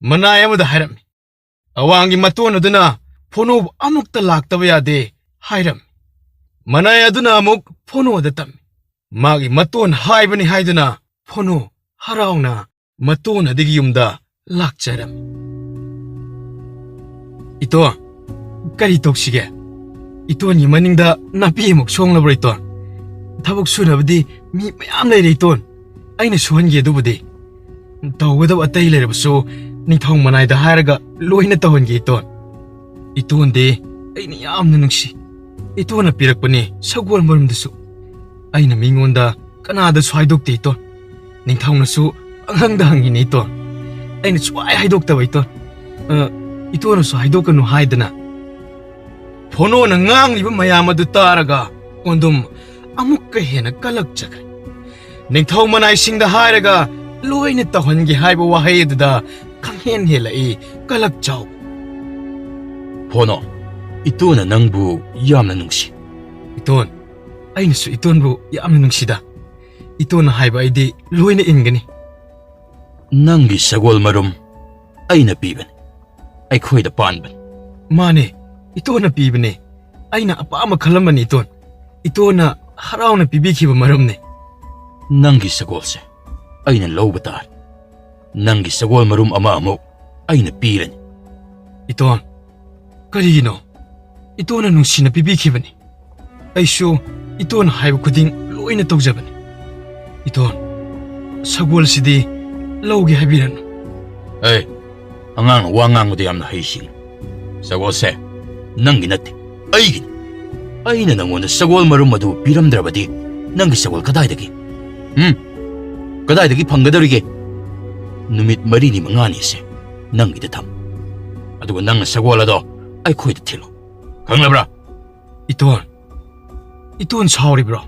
ꯃꯅꯥꯏ ꯑꯃꯗ ꯍꯥꯏꯔꯝꯃꯤ꯫ ꯑꯋꯥꯡꯒꯤ ꯃꯇꯣꯟ ꯑꯗꯨꯅ ꯐꯣꯅꯣꯕꯨ ꯑꯃꯨꯛꯇ ꯂꯥꯛꯇꯕ ꯌꯥꯗꯦ ꯍꯥꯏꯔꯝꯃꯤ꯫ ꯃꯅꯥꯏ ꯑꯗꯨꯅ ꯑꯃꯨꯛ ꯐꯣꯅꯣꯗ ꯇꯝꯃꯤ꯫ ꯃꯥꯒꯤ ꯃꯇꯣꯟ ꯍꯥꯏꯕꯅꯤ ꯍꯥꯏꯗꯨꯅ ꯐꯣꯅꯣ ꯍꯔꯥꯎꯅ ꯃꯇꯣꯟ ꯑꯗꯨꯒꯤ ꯌꯨꯝꯗ ꯂꯥꯛꯆꯔꯝꯃꯤ꯫ ꯏꯇꯣꯟ, ꯀꯔꯤ ꯇꯧꯁꯤꯒꯦ? ꯏꯇꯣꯟꯒꯤ ꯃꯅꯤꯡꯗ ꯅꯥꯄꯤ ꯑꯃꯨꯛ ꯁꯣꯡꯂꯕ꯭ꯔꯥ ꯏꯇꯣꯟ? ꯊꯕꯛ ꯁꯨꯅꯕꯗꯤ ꯃꯤ ꯃꯌꯥꯝ ꯂꯩꯔꯦ ꯏꯇꯣꯟ, ꯑꯩꯅ ꯁꯨꯍꯟꯒꯦ ꯑꯗꯨꯕꯨꯗꯤ꯫ ꯇꯧꯒꯗꯕ ꯑꯇꯩ ꯂꯩꯔꯕꯁꯨ ꯅꯤꯡꯊꯧ ꯃꯅꯥꯏꯗ ꯍꯥꯏꯔꯒ ꯂꯣꯏꯅ ꯇꯧꯍꯟꯒꯦ ꯏꯇꯣꯟ꯫ ꯏꯇꯣꯟꯗꯤ ꯑꯩꯅ ꯌꯥꯝꯅ ꯅꯨꯡꯁꯤ꯫ ꯏꯇꯣꯟꯅ ꯄꯤꯔꯛꯄꯅꯤ ꯁꯒꯣꯜ ꯃꯔꯨꯝꯗꯨꯁꯨ꯫ ꯑꯩꯅ ꯃꯤꯉꯣꯟꯗ ꯀꯅꯥꯗꯁꯨ ꯍꯥꯏꯗꯣꯛꯇꯦ ꯏꯇꯣꯟ꯫ ꯅꯤꯡꯊꯧꯅꯁꯨ ꯑꯉꯥꯡꯗ ꯍꯪꯉꯤꯅꯦ ꯏꯇꯣꯟ꯫ ꯑꯩꯅ ꯁꯨꯡꯍꯥꯏ ꯍꯥꯏꯗꯣꯛꯇꯕ ꯏꯇꯣꯟ꯫ ꯑ, ꯏꯇꯣꯟꯅꯁꯨ ꯍꯥꯏꯗꯣꯛꯀꯅꯨ ꯍꯥꯏꯗꯅ꯫ ꯐꯣꯅꯣꯅ ꯉꯥꯡꯂꯤꯕ ꯃꯌꯥꯝ ꯑꯗꯨ ꯇꯥꯔꯒ ꯀꯣꯟꯗꯨꯝ ꯑꯃꯨꯛꯀ ꯍꯦꯟꯅ ꯀꯜꯂꯛꯆꯈ꯭ꯔꯦ꯫ ꯅꯤꯡꯊꯧ ꯃꯅꯥꯏꯁꯤꯡꯗ ꯍꯥꯏꯔꯒ ꯂꯣꯏꯅ ꯇꯧꯍꯟꯒꯦ ꯍꯥꯏꯕ ꯋꯥꯍꯩ ꯑꯗꯨꯗ ꯈꯪꯍꯦꯟ ꯍꯦꯜꯂꯛꯏ ꯀꯂꯛ ꯆꯥꯎꯕ꯫ ꯐꯣꯅꯣ, ꯏꯇꯣꯟꯅ ꯅꯪꯕꯨ ꯌꯥꯝꯅ ꯅꯨꯡꯁꯤ꯫ ꯏꯇꯣꯟ, ꯑꯩꯅꯁꯨ ꯏꯇꯣꯟꯕꯨ ꯌꯥꯝꯅ ꯅꯨꯡꯁꯤꯗ꯫ ꯏꯇꯣꯟꯅ ꯍꯥꯏꯕ ꯑꯩꯗꯤ ꯂꯣꯏꯅ ꯏꯟꯒꯅꯤ꯫ ꯅꯪꯒꯤ ꯁꯒꯣꯜ ꯃꯔꯨꯝ ꯑꯩꯅ ꯄꯤꯕꯅꯤ, ꯑꯩꯈꯣꯏꯗ ꯄꯥꯟꯕꯅꯤ꯫ ꯃꯥꯅꯦ, ꯏꯇꯣꯟꯅ ꯄꯤꯕꯅꯦ꯫ ꯑꯩꯅ ꯑꯄꯥꯝꯕ ꯈꯜꯂꯝꯕꯅꯤ ꯏꯇꯣꯟ꯫ ꯏꯇꯣꯟꯅ ꯍꯔꯥꯎꯅ ꯄꯤꯕꯤꯈꯤꯕ ꯃꯔꯝꯅꯦ꯫ ꯅꯪꯒꯤ ꯁꯒꯣꯜꯁꯦ ꯑꯩꯅ ꯂꯧꯕ ꯇꯥꯔꯦ꯫ ꯅꯪꯒꯤ ꯁꯒꯣꯜ ꯃꯔꯨꯝ ꯑꯃ ꯑꯃꯨꯛ ꯑꯩꯅ ꯄꯤꯔꯅꯤ꯫ ꯏꯇꯣꯟ, ꯀꯔꯤꯒꯤꯅꯣ? ꯏꯇꯣꯟꯅ ꯅꯨꯡꯁꯤꯅ ꯄꯤꯕꯤꯈꯤꯕꯅꯤ꯫ ꯑꯩꯁꯨ ꯏꯇꯣꯟꯅ ꯍꯥꯏꯕ ꯈꯨꯗꯤꯡ ꯂꯣꯏꯅ ꯇꯧꯖꯕꯅꯤ꯫ ꯏꯇꯣꯟ, ꯁꯒꯣꯜꯁꯤꯗꯤ ꯂꯧꯒꯦ ꯍꯥꯏꯕꯤꯔꯅꯨ꯫ ꯑꯦ, ꯑꯉꯥꯡꯅ ꯋꯥ ꯉꯥꯡꯕꯗ ꯌꯥꯝꯅ ꯍꯩꯁꯤꯡ꯫ ꯁꯒꯣꯜꯁꯦ ꯅꯪꯒꯤ ꯅꯠꯇꯦ, ꯑꯩꯒꯤꯅꯤ꯫ ꯑꯩꯅ ꯅꯪꯉꯣꯟꯗ ꯁꯒꯣꯜ ꯃꯔꯨꯝ ꯑꯗꯨ ꯄꯤꯔꯝꯗ꯭ꯔꯕꯗꯤ ꯅꯪꯒꯤ ꯁꯒꯣꯜ ꯀꯗꯥꯏꯗꯒꯤ? ꯎꯝ? ꯀꯗꯥꯏꯗꯒꯤ ꯐꯪꯒꯗꯧꯔꯤꯒꯦ? ꯅꯨꯃꯤꯠ ꯃꯔꯤꯅꯤ ꯃꯉꯥꯅꯤꯁꯦ ꯅꯪꯒꯤꯗ ꯊꯝ꯫ ꯑꯗꯨꯒ ꯅꯪꯅ ꯁꯒꯣꯜ ꯑꯗꯣ ꯑꯩꯈꯣꯏꯗ ꯊꯤꯜꯂꯨ꯫ ꯈꯪꯂꯕ꯭ꯔꯥ? ꯏꯇꯣꯟ, ꯏꯇꯣꯟ ꯁꯥꯎꯔꯤꯕ꯭ꯔꯣ?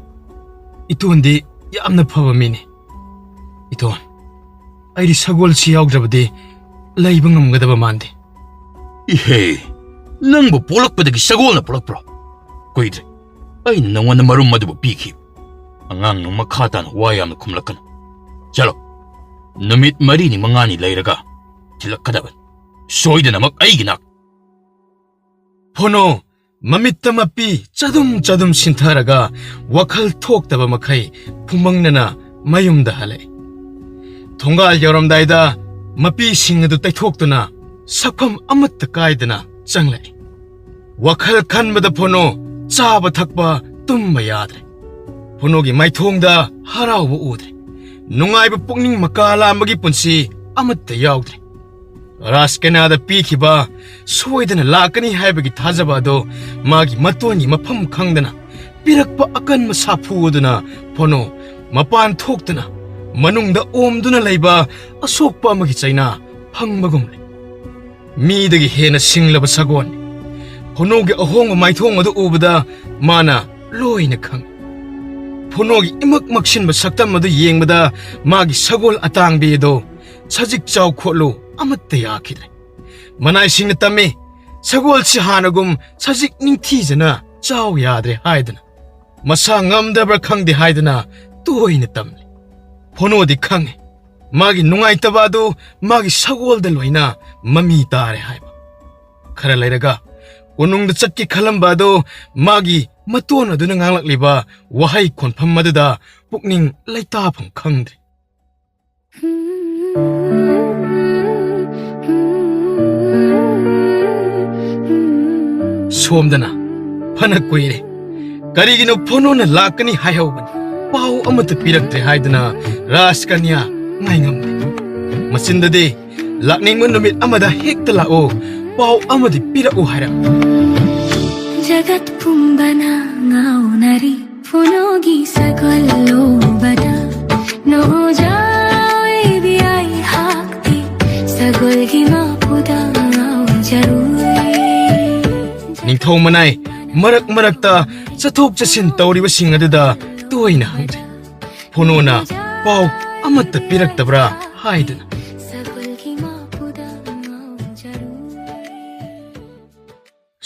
ꯏꯇꯣꯟꯗꯤ ꯌꯥꯝꯅ ꯐꯕ ꯃꯤꯅꯤ꯫ ꯏꯇꯣꯟ, ꯑꯩꯗꯤ ꯁꯒꯣꯜꯁꯤ ꯌꯥꯎꯗ꯭ꯔꯕꯗꯤ ꯂꯩꯕ ꯉꯝꯒꯗꯕ ꯃꯥꯟꯗꯦ꯫ ꯏꯍꯦ, ꯅꯪꯕꯨ ꯄꯣꯛꯂꯛꯄꯗꯒꯤ ꯁꯒꯣꯜꯅ ꯄꯣꯛꯂꯛꯄ꯭ꯔꯣ? ꯀꯨꯏꯗ꯭ꯔꯦ ꯑꯩꯅ ꯅꯪꯉꯣꯟꯗ ꯃꯔꯨꯝ ꯑꯗꯨꯕꯨ ꯄꯤꯈꯤꯕ꯫ ꯑꯉꯥꯡ ꯅꯪ ꯃꯈꯥ ꯇꯥꯅ ꯋꯥ ꯌꯥꯝꯅ ꯈꯨꯝꯂꯛꯀꯅꯨ꯫ ꯆꯠꯂꯣ, ꯅꯨꯃꯤꯠ ꯃꯔꯤꯅꯤ ꯃꯉꯥꯅꯤ ꯂꯩꯔꯒ ꯊꯤꯜꯂꯛꯀꯗꯕꯅꯤ꯫ ꯁꯣꯏꯗꯅꯃꯛ ꯑꯩꯒꯤ ꯅꯥꯛ꯫ ꯐꯣꯅꯣ ꯃꯃꯤꯠꯇ ꯃꯄꯤ ꯆꯗꯨꯝ ꯆꯗꯨꯝ ꯁꯤꯟꯊꯔꯒ ꯋꯥꯈꯜ ꯊꯣꯛꯇꯕ ꯃꯈꯩ ꯐꯨꯃꯪꯅꯅ ꯃꯌꯨꯝꯗ ꯍꯜꯂꯛꯏ꯫ ꯊꯣꯡꯒꯥꯜ ꯌꯧꯔꯝꯗꯥꯏꯗ ꯃꯄꯤꯁꯤꯡ ꯑꯗꯨ ꯇꯩꯊꯣꯛꯇꯨꯅ ꯁꯛꯐꯝ ꯑꯃꯠꯇ ꯀꯥꯏꯗꯅ ꯆꯪꯂꯛꯏ꯫ ꯋꯥꯈꯜ ꯈꯟꯕꯗ ꯐꯣꯅꯣ ꯆꯥꯕ ꯊꯛꯄ ꯇꯨꯝꯕ ꯌꯥꯗ꯭ꯔꯦ꯫ ꯐꯣꯅꯣꯒꯤ ꯃꯥꯏꯊꯣꯡꯗ ꯍꯔꯥꯎꯕ ꯎꯗ꯭ꯔꯦ꯫ ꯅꯨꯡꯉꯥꯏꯕ ꯄꯨꯛꯅꯤꯡ ꯃꯀꯥ ꯂꯥꯝꯕꯒꯤ ꯄꯨꯟꯁꯤ ꯑꯃꯠꯇ ꯌꯥꯎꯗ꯭ꯔꯦ꯫ ꯔꯥꯖꯀꯅꯥꯗ ꯄꯤꯈꯤꯕ ꯁꯣꯏꯗꯅ ꯂꯥꯛꯀꯅꯤ ꯍꯥꯏꯕꯒꯤ ꯊꯥꯖꯕ ꯑꯗꯣ ꯃꯥꯒꯤ ꯃꯇꯣꯟꯒꯤ ꯃꯐꯝ ꯈꯪꯗꯅ ꯄꯤꯔꯛꯄ ꯑꯀꯟꯕ ꯁꯥꯐꯨ ꯑꯗꯨꯅ ꯐꯣꯅꯣ ꯃꯄꯥꯟ ꯊꯣꯛꯇꯨꯅ ꯃꯅꯨꯡꯗ ꯑꯣꯝꯗꯨꯅ ꯂꯩꯕ ꯑꯁꯣꯛꯄ ꯑꯃꯒꯤ ꯆꯩꯅꯥ ꯐꯪꯕꯒꯨꯝꯂꯦ꯫ ꯃꯤꯗꯒꯤ ꯍꯦꯟꯅ ꯁꯤꯡꯂꯕ ꯁꯒꯣꯜꯅꯤ꯫ ꯐꯣꯅꯣꯒꯤ ꯑꯍꯣꯡꯕ ꯃꯥꯏꯊꯣꯡ ꯑꯗꯨ ꯎꯕꯗ ꯃꯥꯅ ꯂꯣꯏꯅ ꯈꯪꯏ꯫ ꯐꯣꯅꯣꯒꯤ ꯏꯃꯛ ꯃꯛꯁꯤꯟꯕ ꯁꯛꯇꯝ ꯑꯗꯨ ꯌꯦꯡꯕꯗ ꯃꯥꯒꯤ ꯁꯒꯣꯜ ꯑꯇꯥꯡꯕꯤ ꯑꯗꯨ ꯁꯖꯤꯛ ꯆꯥꯎ ꯈꯣꯠꯂꯨ ꯑꯃꯠꯇ ꯌꯥꯈꯤꯗ꯭ꯔꯦ꯫ ꯃꯅꯥꯏꯁꯤꯡꯅ ꯇꯝꯃꯤ, ꯁꯒꯣꯜꯁꯤ ꯍꯥꯟꯅꯒꯨꯝ ꯁꯖꯤꯛ ꯅꯤꯡꯊꯤꯖꯅ ꯆꯥꯎ ꯌꯥꯗ꯭ꯔꯦ ꯍꯥꯏꯗꯅ꯫ ꯃꯁꯥ ꯉꯝꯗꯕ꯭ꯔꯥ ꯈꯪꯗꯦ ꯍꯥꯏꯗꯅ ꯇꯣꯏꯅ ꯇꯝꯂꯤ꯫ ꯐꯣꯅꯣꯗꯤ ꯈꯪꯉꯤ, ꯃꯥꯒꯤ ꯅꯨꯡꯉꯥꯏꯇꯕ ꯑꯗꯨ ꯃꯥꯒꯤ ꯁꯒꯣꯜꯗ ꯂꯣꯏꯅ ꯃꯃꯤ ꯇꯥꯔꯦ ꯍꯥꯏꯕ꯫ ꯈꯔ ꯂꯩꯔꯒ ꯎꯅꯨꯡꯗ ꯆꯠꯀꯦ ꯈꯜꯂꯝꯕ ꯑꯗꯨ ꯃꯥꯒꯤ ꯃꯇꯣꯟ ꯑꯗꯨꯅ ꯉꯥꯡꯂꯛꯂꯤꯕ ꯋꯥꯍꯩ ꯈꯣꯟꯐꯝ ꯑꯗꯨꯗ ꯄꯨꯛꯅꯤꯡ ꯂꯩꯇꯥꯐꯝ ꯈꯪꯗ꯭ꯔꯦ꯫ ꯁꯣꯝꯗꯅ ꯐꯅ ꯀꯨꯏꯔꯦ꯫ ꯀꯔꯤꯒꯤꯅꯣ ꯐꯣꯅꯣꯅ ꯂꯥꯛꯀꯅꯤ ꯍꯥꯏꯍꯧꯕꯅꯤ, ꯄꯥꯎ ꯑꯃꯠꯇ ꯄꯤꯔꯛꯇ꯭ꯔꯦ ꯍꯥꯏꯗꯨꯅ ꯔꯥꯖꯀꯟꯌꯥ ꯉꯥꯏꯉꯝꯗꯦ꯫ ꯃꯆꯤꯟꯗꯗꯤ ꯂꯥꯛꯅꯤꯡꯕ ꯅꯨꯃꯤꯠ ꯑꯃꯗ ꯍꯦꯛꯇ ꯂꯥꯛꯎ, ꯄꯥꯎ ꯑꯃꯗꯤ ꯄꯤꯔꯛꯎ ꯍꯥꯏꯔꯝꯃꯤ꯫ ꯖꯒꯠ ꯄꯨꯝꯕꯅ ꯉꯥꯎꯅꯔꯤ ꯐꯨꯅꯣꯒꯤ ꯁꯒꯣꯜ ꯂꯨꯕꯗ꯫ ꯅꯣꯡꯖꯥꯎ ꯏꯕꯤ ꯑꯩꯍꯥꯛꯇꯤ ꯁꯒꯣꯜꯒꯤ ꯃꯄꯨꯗ ꯉꯥꯎꯖꯔꯨꯏ꯫ ꯅꯤꯡꯊꯧ ꯃꯅꯥꯏ ꯃꯔꯛ ꯃꯔꯛꯇ ꯆꯠꯊꯣꯛ ꯆꯠꯁꯤꯟ ꯇꯧꯔꯤꯕꯁꯤꯡ ꯑꯗꯨꯗ ꯇꯣꯏꯅ ꯍꯪꯖꯩ꯫ ꯐꯣꯅꯣꯅ ꯄꯥꯎ ꯑꯃꯠꯇ ꯄꯤꯔꯛꯇꯕ꯭ꯔꯥ ꯍꯥꯏꯗꯨꯅ꯫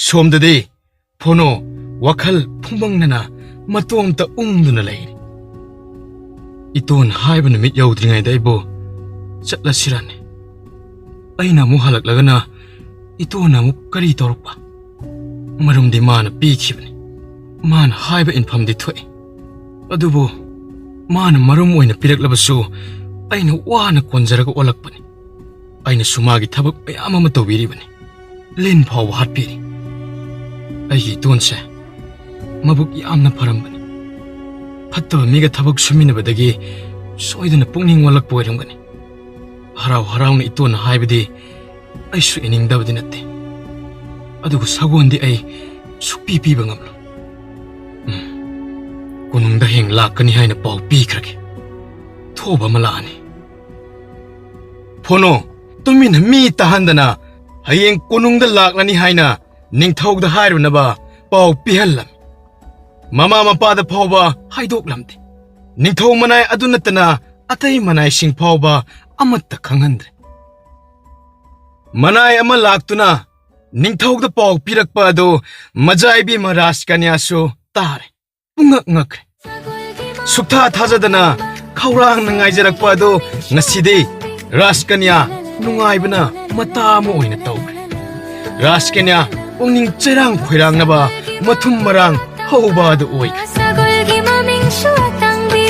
ꯁꯣꯝꯗꯗꯤ ꯐꯣꯅꯣ ꯋꯥꯈꯜ ꯐꯨꯝꯕꯪꯅꯅ ꯃꯇꯣꯝꯇ ꯎꯪꯗꯨꯅ ꯂꯩꯔꯤ꯫ ꯏꯇꯣꯟ ꯍꯥꯏꯕ ꯅꯨꯃꯤꯠ ꯌꯧꯗ꯭ꯔꯤꯉꯩꯗ ꯑꯩꯕꯨ ꯆꯠꯂꯁꯤꯔꯅꯦ꯫ ꯑꯩꯅ ꯑꯃꯨꯛ ꯍꯜꯂꯛꯂꯒꯅ ꯏꯇꯣꯟꯅ ꯑꯃꯨꯛ ꯀꯔꯤ ꯇꯧꯔꯛꯄ? ꯃꯔꯨꯝꯗꯤ ꯃꯥꯅ ꯄꯤꯈꯤꯕꯅꯤ꯫ ꯃꯥꯅ ꯍꯥꯏꯕ ꯏꯟꯐꯝꯗꯤ ꯊꯣꯛꯏ꯫ ꯑꯗꯨꯕꯨ ꯃꯥꯅ ꯃꯔꯨꯝ ꯑꯣꯏꯅ ꯄꯤꯔꯛꯂꯕꯁꯨ ꯑꯩꯅ ꯋꯥꯅ ꯀꯣꯟꯖꯔꯒ ꯑꯣꯜꯂꯛꯄꯅꯤ꯫ ꯑꯩꯅꯁꯨ ꯃꯥꯒꯤ ꯊꯕꯛ ꯃꯌꯥꯝ ꯑꯃ ꯇꯧꯕꯤꯔꯤꯕꯅꯤ꯫ ꯂꯤꯟ ꯐꯥꯎꯕ ꯍꯥꯠꯄꯤꯔꯤ꯫ ꯑꯩꯒꯤ ꯏꯇꯣꯟꯁꯦ ꯃꯕꯨꯛ ꯌꯥꯝꯅ ꯐꯔꯝꯕꯅꯤ꯫ ꯐꯠꯇꯕ ꯃꯤꯒ ꯊꯕꯛ ꯁꯨꯃꯤꯟꯅꯕꯗꯒꯤ ꯁꯣꯏꯗꯅ ꯄꯨꯛꯅꯤꯡ ꯑꯣꯜꯂꯛꯄ ꯑꯣꯏꯔꯝꯒꯅꯤ꯫ ꯍꯔꯥꯎ ꯍꯔꯥꯎꯅ ꯏꯇꯣꯟꯅ ꯍꯥꯏꯕꯗꯤ ꯑꯩꯁꯨ ꯏꯅꯤꯡꯗꯕꯗꯤ ꯅꯠꯇꯦ꯫ ꯑꯗꯨꯕꯨ ꯁꯒꯣꯜꯗꯤ ꯑꯩ ꯁꯨꯛꯄꯤ ꯄꯤꯕ ꯉꯝꯂꯣꯏ꯫ ꯎꯝ, ꯀꯣꯅꯨꯡꯗ ꯍꯌꯦꯡ ꯂꯥꯛꯀꯅꯤ ꯍꯥꯏꯅ ꯄꯥꯎ ꯄꯤꯈ꯭ꯔꯒꯦ꯫ ꯊꯣꯕ ꯑꯃ ꯂꯥꯛꯑꯅꯤ꯫ ꯐꯣꯅꯣ, ꯇꯨꯃꯤꯟꯅ ꯃꯤ ꯇꯥꯍꯟꯗꯅ ꯍꯌꯦꯡ ꯀꯣꯅꯨꯡꯗ ꯂꯥꯛꯂꯅꯤ ꯍꯥꯏꯅ ꯅꯤꯡꯊꯧꯗ ꯍꯥꯏꯔꯨꯅꯕ ꯄꯥꯎ ꯄꯤꯍꯜꯂꯝꯃꯤ꯫ ꯃꯃꯥ ꯃꯄꯥꯗ ꯐꯥꯎꯕ ꯍꯥꯏꯗꯣꯛꯂꯝꯗꯦ꯫ ꯅꯤꯡꯊꯧ ꯃꯅꯥꯏ ꯑꯗꯨ ꯅꯠꯇꯅ ꯑꯇꯩ ꯃꯅꯥꯏꯁꯤꯡ ꯐꯥꯎꯕ ꯑꯃꯠꯇ ꯈꯪꯍꯟꯗ꯭ꯔꯦ꯫ ꯃꯅꯥꯏ ꯑꯃ ꯂꯥꯛꯇꯨꯅ ꯅꯤꯡꯊꯧꯗ ꯄꯥꯎ ꯄꯤꯔꯛꯄ ꯑꯗꯨ ꯃꯖꯥꯏꯕꯤ ꯃꯍꯥꯔꯥꯖ ꯀꯟꯌꯥꯁꯨ ꯇꯥꯔꯦ꯫ ꯄꯨꯡꯉꯛ ꯉꯛꯈ꯭ꯔꯦ꯫ ꯁꯨꯛꯊꯥ ꯊꯥꯖꯗꯅ ꯈꯧꯔꯥꯡꯅ ꯉꯥꯏꯖꯔꯛꯄ ꯑꯗꯨ ꯉꯁꯤꯗꯤ ꯔꯥꯖꯀꯟꯌꯥ ꯅꯨꯡꯉꯥꯏꯕꯅ ꯃꯇꯥ ꯑꯃ ꯑꯣꯏꯅ ꯇꯧꯈ꯭ꯔꯦ꯫ ꯔꯥꯖꯀꯟꯌꯥ ꯄꯨꯛꯅꯤꯡ ꯆꯩꯔꯥꯡ ꯈꯣꯏꯔꯥꯡꯅꯕ ꯃꯊꯨꯝ ꯃꯔꯥꯡ ꯍꯧꯕ ꯑꯗꯨ ꯑꯣꯏꯈ꯭ꯔꯦ꯫ ꯁꯒꯣꯜꯒꯤ ꯃꯃꯤꯡꯁꯨ ꯑꯇꯥꯡꯕꯤ,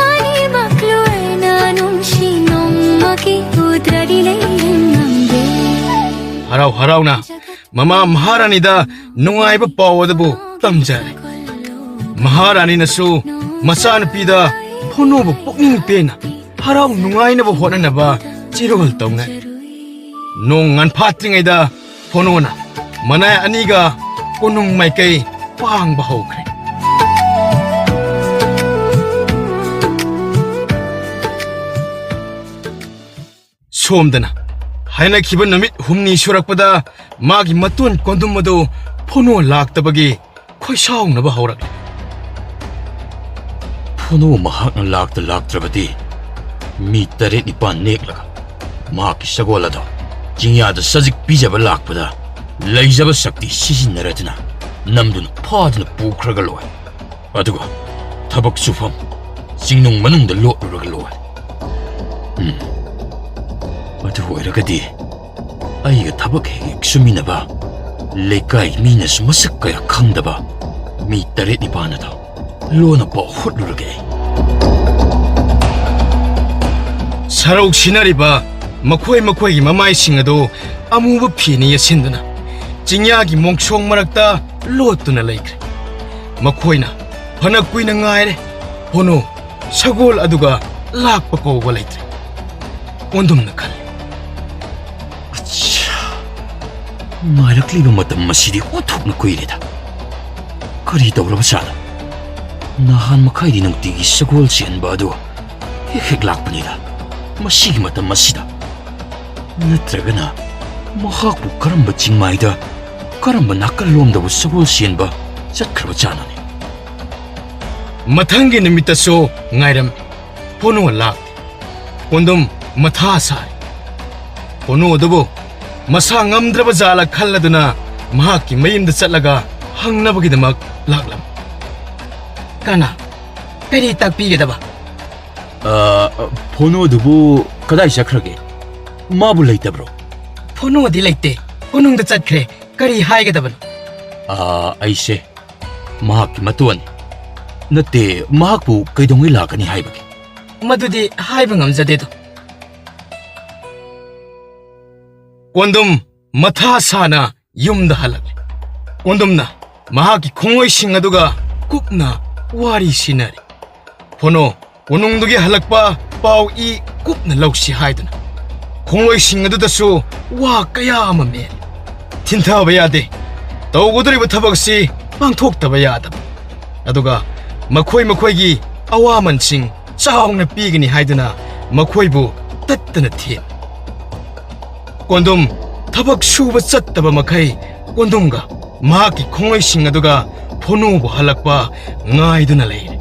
ꯑꯅꯤꯃꯛ ꯂꯣꯏꯅ ꯅꯨꯡꯁꯤ ꯅꯣꯡꯃꯒꯤ ꯎꯗ꯭ꯔꯗꯤ ꯂꯩ ꯉꯝꯗꯦ꯫ ꯍꯔꯥꯎ ꯍꯔꯥꯎꯅ ꯃꯃꯥ ꯃꯍꯥꯔꯥꯅꯤꯗ ꯅꯨꯡꯉꯥꯏꯕ ꯄꯥꯎ ꯑꯗꯨꯕꯨ ꯇꯝꯖꯔꯦ꯫ ꯃꯍꯥꯔꯥꯅꯤꯅꯁꯨ ꯃꯆꯥꯅꯨꯄꯤꯗ ꯐꯣꯅꯣꯕꯨ ꯄꯨꯛꯅꯤꯡ ꯄꯦꯟꯅ ꯍꯔꯥꯎ ꯅꯨꯡꯉꯥꯏꯅꯕ ꯍꯣꯠꯅꯅꯕ ꯆꯤꯔꯣꯜ ꯇꯧꯅꯔꯦ꯫ ꯅꯣꯡ ꯉꯟꯐꯥꯠꯇ꯭ꯔꯤꯉꯩꯗ ꯐꯣꯅꯣꯅ ꯃꯅꯥꯏ ꯑꯅꯤꯒ ꯀꯣꯅꯨꯡ ꯃꯥꯏꯀꯩ ꯄꯥꯡꯕ ꯍꯧꯈ꯭ꯔꯦ꯫ ꯁꯣꯝꯗꯅ ꯍꯥꯏꯅꯈꯤꯕ ꯅꯨꯃꯤꯠ ꯍꯨꯝꯅꯤ ꯁꯨꯔꯛꯄꯗ ꯃꯥꯒꯤ ꯃꯇꯣꯟ ꯀꯣꯟꯗꯨꯝ ꯑꯗꯨ ꯐꯣꯅꯣ ꯂꯥꯛꯇꯕꯒꯤ ꯈꯣꯏꯁꯥꯎꯅꯕ ꯍꯧꯔꯛꯂꯦ꯫ ꯐꯣꯅꯣ ꯃꯍꯥꯛꯅ ꯂꯥꯛꯇ ꯂꯥꯛꯇ꯭ꯔꯕꯗꯤ ꯃꯤ ꯇꯔꯦꯠ ꯅꯤꯄꯥꯟ ꯅꯦꯛꯂꯒ ꯃꯍꯥꯛꯀꯤ ꯁꯒꯣꯜ ꯑꯗꯣ ꯆꯤꯡꯌꯥꯗ ꯁꯖꯤꯛ ꯄꯤꯖꯕ ꯂꯥꯛꯄꯗ ꯂꯩꯖꯕ ꯁꯛꯇꯤ ꯁꯤꯖꯤꯟꯅꯔꯗꯨꯅ ꯅꯝꯗꯨꯅ ꯐꯥꯗꯨꯅ ꯄꯨꯈ꯭ꯔꯒ ꯂꯣꯏ꯫ ꯑꯗꯨꯒ ꯊꯕꯛ ꯁꯨꯐꯝ ꯆꯤꯡꯅꯨꯡ ꯃꯅꯨꯡꯗ ꯂꯣꯠꯂꯨꯔꯒ ꯂꯣꯏ꯫ ꯎꯝ꯫ ꯑꯗꯨ ꯑꯣꯏꯔꯒꯗꯤ ꯑꯩꯒ ꯊꯕꯛ ꯍꯦꯛ ꯍꯦꯛ ꯁꯨꯃꯤꯟꯅꯕ, ꯂꯩꯀꯥꯏ ꯃꯤꯅꯁꯨ ꯃꯁꯛ ꯀꯌꯥ ꯈꯪꯗꯕ ꯃꯤ ꯇꯔꯦꯠ ꯅꯤꯄꯥꯟ ꯑꯗꯣ ꯂꯣꯟꯅ ꯄꯥꯎ ꯍꯨꯠꯂꯨꯔꯒꯦ ꯑꯩ꯫ ꯁꯔꯧ ꯁꯤꯟꯅꯔꯤꯕ ꯃꯈꯣꯏ ꯃꯈꯣꯏꯒꯤ ꯃꯃꯥꯏꯁꯤꯡ ꯑꯗꯨ ꯑꯃꯨꯕ ꯐꯤꯅ ꯌꯦꯠꯁꯤꯟꯗꯨꯅ ꯆꯤꯡꯌꯥꯒꯤ ꯃꯣꯡꯁꯣꯡ ꯃꯔꯛꯇ ꯂꯣꯠꯇꯨꯅ ꯂꯩꯈ꯭ꯔꯦ꯫ ꯃꯈꯣꯏꯅ ꯐꯅ ꯀꯨꯏꯅ ꯉꯥꯏꯔꯦ, ꯐꯣꯅꯣ ꯁꯒꯣꯜ ꯑꯗꯨꯒ ꯂꯥꯛꯄ ꯀꯧꯕ ꯂꯩꯇ꯭ꯔꯦ꯫ ꯀꯣꯟꯗꯨꯝꯅ ꯈꯜꯂꯤ, "ꯑꯠꯁꯥ, ꯉꯥꯏꯔꯛꯂꯤꯕ ꯃꯇꯝ ꯑꯁꯤꯗꯤ ꯑꯣꯟꯊꯣꯛꯅ ꯀꯨꯏꯔꯦꯗ꯫ ꯀꯔꯤ ꯇꯧꯔꯕꯖꯥꯠꯅꯣ? ꯅꯍꯥꯟ ꯃꯈꯥꯏꯗꯤ ꯅꯨꯡꯇꯤꯒꯤ ꯁꯒꯣꯜ ꯆꯦꯟꯕ ꯑꯗꯨ ꯍꯦꯛ ꯍꯦꯛ ꯂꯥꯛꯄꯅꯤꯗ꯫ ꯃꯁꯤꯒꯤ ꯃꯇꯝ ꯑꯁꯤꯗ? ꯅꯠꯇ꯭ꯔꯒꯅ ꯃꯍꯥꯛꯄꯨ ꯀꯔꯝꯕ ꯆꯤꯡꯃꯥꯏꯗ, ꯀꯔꯝꯕ ꯅꯥꯀꯜꯂꯣꯝꯗꯕꯨ ꯁꯒꯣꯜ ꯆꯦꯟꯕ ꯆꯠꯈ꯭ꯔꯕꯖꯥꯠꯅꯣꯅꯦ?" ꯃꯊꯪꯒꯤ ꯅꯨꯃꯤꯠꯇꯁꯨ ꯉꯥꯏꯔꯝꯃꯤ꯫ ꯐꯣꯅꯣ ꯂꯥꯛꯇꯦ꯫ ꯀꯣꯟꯗꯨꯝ ꯃꯊꯥ ꯁꯥꯔꯦ꯫ ꯐꯣꯅꯣ ꯑꯗꯨꯕꯨ ꯃꯁꯥ ꯉꯝꯗ꯭ꯔꯕ ꯖꯥꯠꯂ ꯈꯜꯂꯗꯨꯅ ꯃꯍꯥꯛꯀꯤ ꯃꯌꯨꯝꯗ ꯆꯠꯂꯒ ꯍꯪꯅꯕꯒꯤꯗꯃꯛ ꯂꯥꯛꯂꯝꯃꯤ꯫ "ꯀꯅꯥ? ꯀꯔꯤ ꯇꯥꯛꯄꯤꯒꯗꯕ?" "ꯑ, ꯐꯣꯅꯣꯗꯨꯕꯨ ꯀꯗꯥꯏ ꯆꯠꯈ꯭ꯔꯒꯦ? ꯃꯥꯕꯨ ꯂꯩꯇꯕ꯭ꯔꯣ?" "ꯐꯣꯅꯣꯗꯤ ꯂꯩꯇꯦ꯫ ꯀꯣꯅꯨꯡꯗ ꯆꯠꯈ꯭ꯔꯦ꯫ ꯀꯔꯤ ꯍꯥꯏꯒꯗꯕꯅꯣ?" "ꯑ, ꯑꯩꯁꯦ ꯃꯍꯥꯛꯀꯤ ꯃꯇꯣꯟ꯫ ꯅꯠꯇꯦ, ꯃꯍꯥꯛꯄꯨ ꯀꯩꯗꯧꯉꯩ ꯂꯥꯛꯀꯅꯤ ꯍꯥꯏꯕꯒꯦ?" "ꯃꯗꯨꯗꯤ ꯍꯥꯏꯕ ꯉꯝꯖꯗꯦꯗꯣ꯫" ꯀꯣꯟꯗꯨꯝ ꯃꯊꯥ ꯁꯥꯅ ꯌꯨꯝꯗ ꯍꯜꯂꯛꯂꯦ꯫ ꯀꯣꯟꯗꯨꯝꯅ ꯃꯍꯥꯛꯀꯤ ꯈꯣꯡꯂꯣꯏꯁꯤꯡ ꯑꯗꯨꯒ ꯀꯨꯞꯅ ꯋꯥꯔꯤ ꯁꯤꯟꯅꯔꯦ꯫ ꯐꯣꯅꯣ ꯀꯣꯅꯨꯡꯗꯒꯤ ꯍꯜꯂꯛꯄ ꯄꯥꯎ ꯏ ꯀꯨꯞꯅ ꯂꯧꯁꯤ ꯍꯥꯏꯗꯨꯅ ꯈꯣꯡꯂꯣꯏꯁꯤꯡ ꯑꯗꯨꯗꯁꯨ ꯋꯥ ꯀꯌꯥ ꯑꯃ ꯃꯦꯜꯂꯤ꯫ ꯊꯤꯟꯊꯕ ꯌꯥꯗꯦ, ꯇꯧꯒꯗꯧꯔꯤꯕ ꯊꯕꯛꯁꯤ ꯄꯥꯡꯊꯣꯛꯇꯕ ꯌꯥꯗꯕ, ꯑꯗꯨꯒ ꯃꯈꯣꯏ ꯃꯈꯣꯏꯒꯤ ꯑꯋꯥꯃꯟꯁꯤꯡ ꯆꯥꯎꯅ ꯄꯤꯒꯅꯤ ꯍꯥꯏꯗꯨꯅ ꯃꯈꯣꯏꯕꯨ ꯇꯠꯇꯅ ꯊꯦꯝꯃꯤ꯫ ꯀꯣꯟꯗꯨꯝ ꯊꯕꯛ ꯁꯨꯕ ꯆꯠꯇꯕ ꯃꯈꯩ ꯀꯣꯟꯗꯨꯝꯒ ꯃꯍꯥꯛꯀꯤ ꯈꯣꯡꯂꯩꯁꯤꯡ ꯑꯗꯨꯒ ꯐꯣꯅꯨꯕꯨ ꯍꯜꯂꯛꯄ ꯉꯥꯏꯗꯨꯅ ꯂꯩꯔꯤ꯫